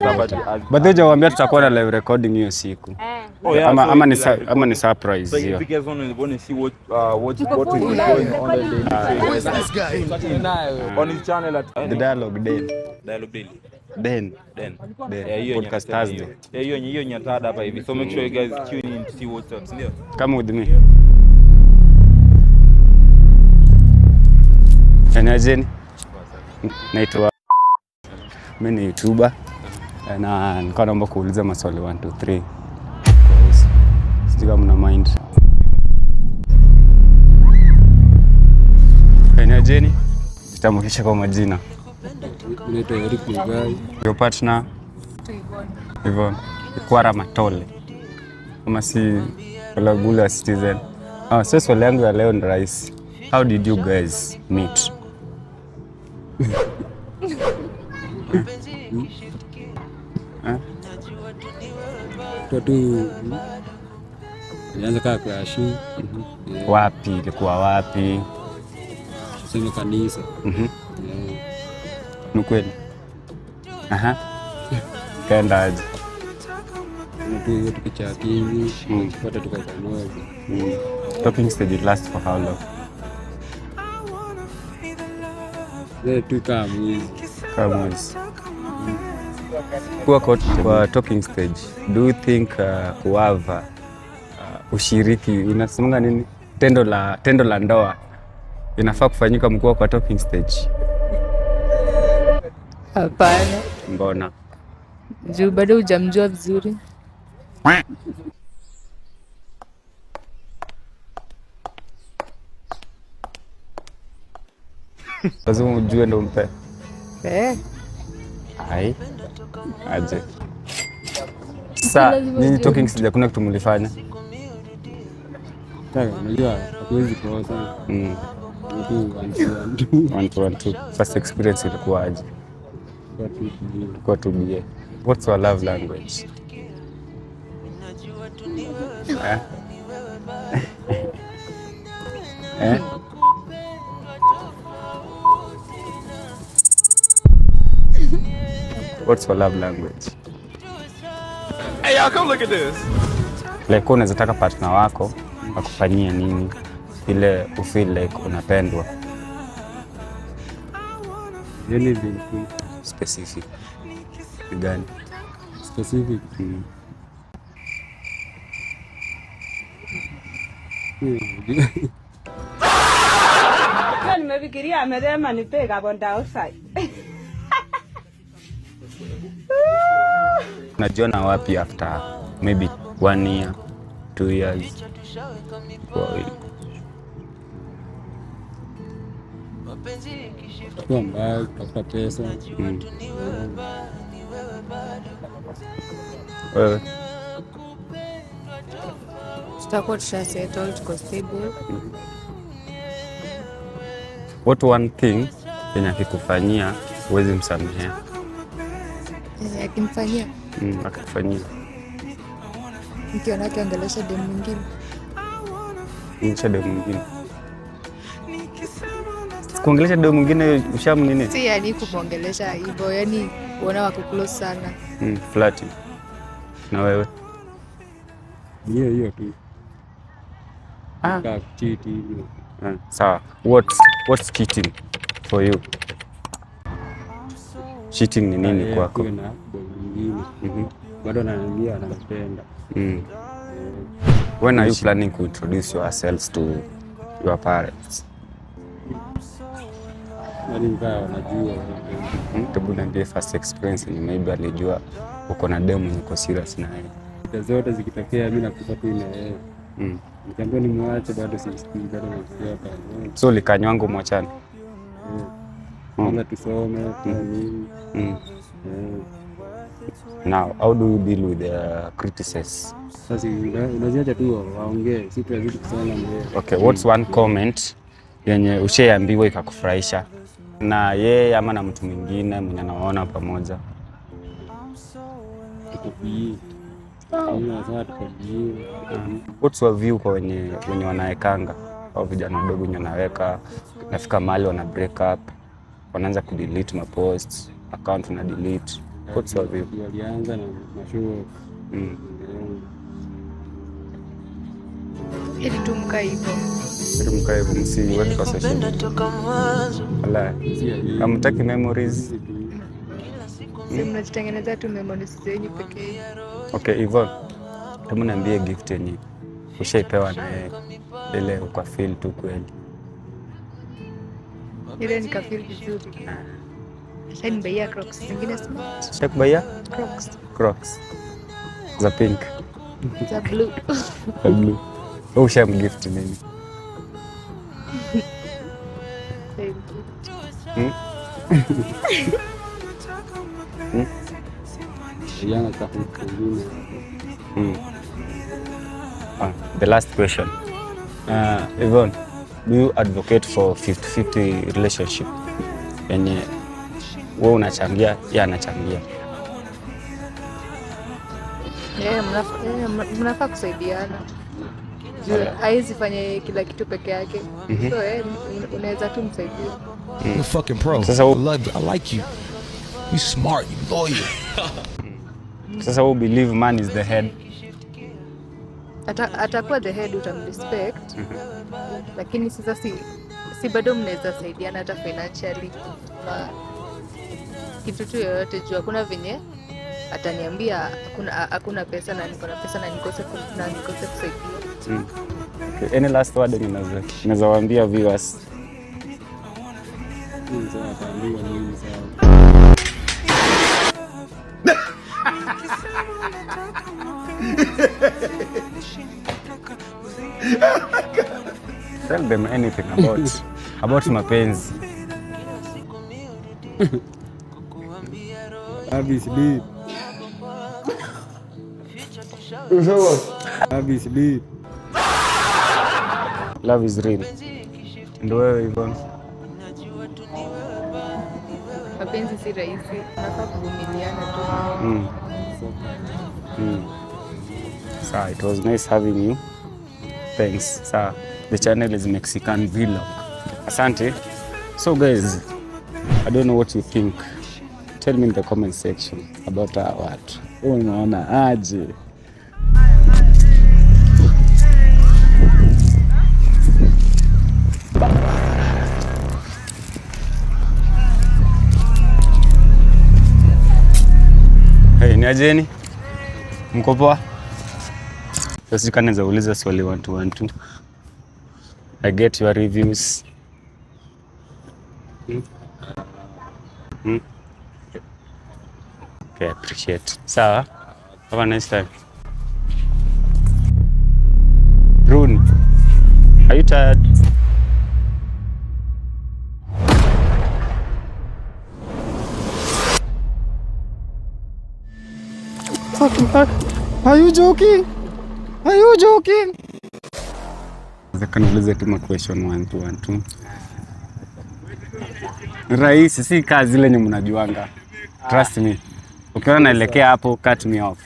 But then jawaambia tutakuwa na live recording hiyo siku. Oh, yeah, Ama so ama ni it'll be live ama ni recording. surprise So if hiyo. you guys want to see what is going on the daily on his channel at The Dialogue Den. Dialogue Daily. Den. Den. Den. Yeah, hiyo Podcast yenye Thursday. Yeah, hiyo yenye tada hapa hivi. So make sure you guys tune in to see what's up, ndio? Come with me. Niajeni? Naitwa, mimi ni YouTuber na nilikuwa naomba kuuliza maswali 1 2 3 kuhusu. Sijui kama mna mind. Niajeni? Jitambulishe kwa majina. Naitwa Eric Mugai. Your partner? Yvonne. Kwara Matole. Kama si Olagula Citizen. Ah, so swali yangu ya leo ni rahisi. How did you guys meet? Kwa tu ilianza kaa crash. Yeah. Wapi? Ilikuwa wapi? Tuseme kanisa. Mhm. Yeah. Ni kweli? Aha. Kaenda aje? Kama tu hivyo tukichati hivi, tukipata tuko pamoja. Talking stage it last for how long? Then tu kaa mwezi. Kama mwezi. Kwa talking stage, do you think kuava ushiriki unasemanga nini? Tendo la ndoa inafaa kufanyika mkiwa kwa talking stage? Hapana, Mbona? Juu bado hujamjua vizuri. Lazima ujue ndo mpe. Eh, Ai. Aje. Sa, Lazima nyinyi ujue. talking stage hakuna kitu mlifanya? Sasa unajua hatuwezi kosa. Ni tu one two one two. 1 2 1 2. First experience ilikuwa aje? Kwa tu tujue. Ilikuwa tu BA. What's your love language? Eh? Eh? What's your love language? Hey y'all, come look at this. Like unaweza taka partner wako akufanyie nini ile ufeel like unapendwa? Anything tu Specific. Ni gani? specific. Unajua. Nimefikiria amesema nipe carbon dioxide. Unajiona wapi after maybe 1 year, 2 years? Kwa Kuwa mbaya, kutafuta pesa. Wewe? Tutakuwa tusha settle, tuko stable. What one thing yenye akikufanyia huwezi msamehea? Akimfanyia Akikufanyia. nikiona akiongelesha demu mwingine. Ongelesha demu mwingine. Kuongelesha demu mwingine ushamu nini? Si yani kumwongelesha hivyo, yani kuona wako close sana. Flirting. Na wewe? Hiyo hiyo tu. Ah. Kaa kucheat hivi. Sawa. What's cheating for you? Cheating ni nini kwako? Kuwe na boy mwingine. Bado ananiambia ananipenda. When are you planning to introduce yourselves to your parents? Yaani nikaa wanajua. Hebu niambie first experience ni maybe alijua uko na demu mwenye uko serious na yeye. Vita zote zikitokea mimi nakufa tu na yeye. Nikiambiwa nimwache bado sisikii, bado namfuata. So ulikanywangu mwachane? Kwanza tusome, tufanye nini. Now, how do you deal with the criticism? Sasa unaziacha tu waongee, si tunazidi kusonga mbele. Okay, what's one comment yenye ushaambiwa ikakufurahisha na yeye ama na mtu mwingine mwenye anawaona pamoja? Tuko BE. Mimi nasema tuko BE. What's your view kwa wenye wanaekanga au vijana wadogo wenye wanaweka, nafika mahali wana break up, wanaanza kudelete maposts, account una delete. What's your view? Ndio alianza na mashuo. Ili tu mkae hivyo. Ili mkae hivyo, msiweke kwa social media. Wala hamtaki memories. Si mnajitengenezea tu memories zenyu pekee. Okay, Yvonne, hebu niambie gift yenye ushaipewa na yeye ile uka feel tu kweli. Ile nikafeel vizuri. Ashanibuyia Crocs zingine smart. Shakubuyia Crocs Crocs za pink, za blue. za blue. Wewe ushamgift nini? Same gift. Alianza tafuta wengine. The last question. Yvonne, do you advocate for 50-50 relationship? Yenye wewe unachangia, yeye anachangia. Mnafaa kusaidiana. Haizi fanya kila kitu peke yake. So unaweza tu msaidia. I'm a fucking pro. Sasa I love I like you. You smart, you loyal. Sasa wewe believe man is the head. Atakuwa the head, utamrespect. Lakini sasa si bado mnaweza saidiana hata financially. Na kitu tu yoyote juu hakuna venye ataniambia hakuna pesa na niko na pesa na nikose kusaidia. Okay, any last word yenye unaweza waambia viewers? Sasa ataambiwa nini sasa? Tell them anything about mapenzi. Love is deep. Love is deep. Love is real. Ndio wewe Yvonne. Mapenzi si rahisi, unafaa kuvumiliana tu. Sawa, it was nice having you. Thanks. Sawa. The channel is Mexican Vlog. Asante. So guys, I don't know what you think. Tell me in the comment section about our watu. Unaona aje? Hey, ni ajeni? Mko poa? Sasa kama naweza uliza swali 1 2 1 2. I get your reviews. Okay, I appreciate. Sawa. Have a nice time. Rune, are you tired? Fucking fuck. Are you joking? Are you joking? Kaniulize tu ma question 1 2 1 2. Rahisi, si kazi ile yenye mnajuanga. Trust me. Ukiona naelekea hapo, cut me off.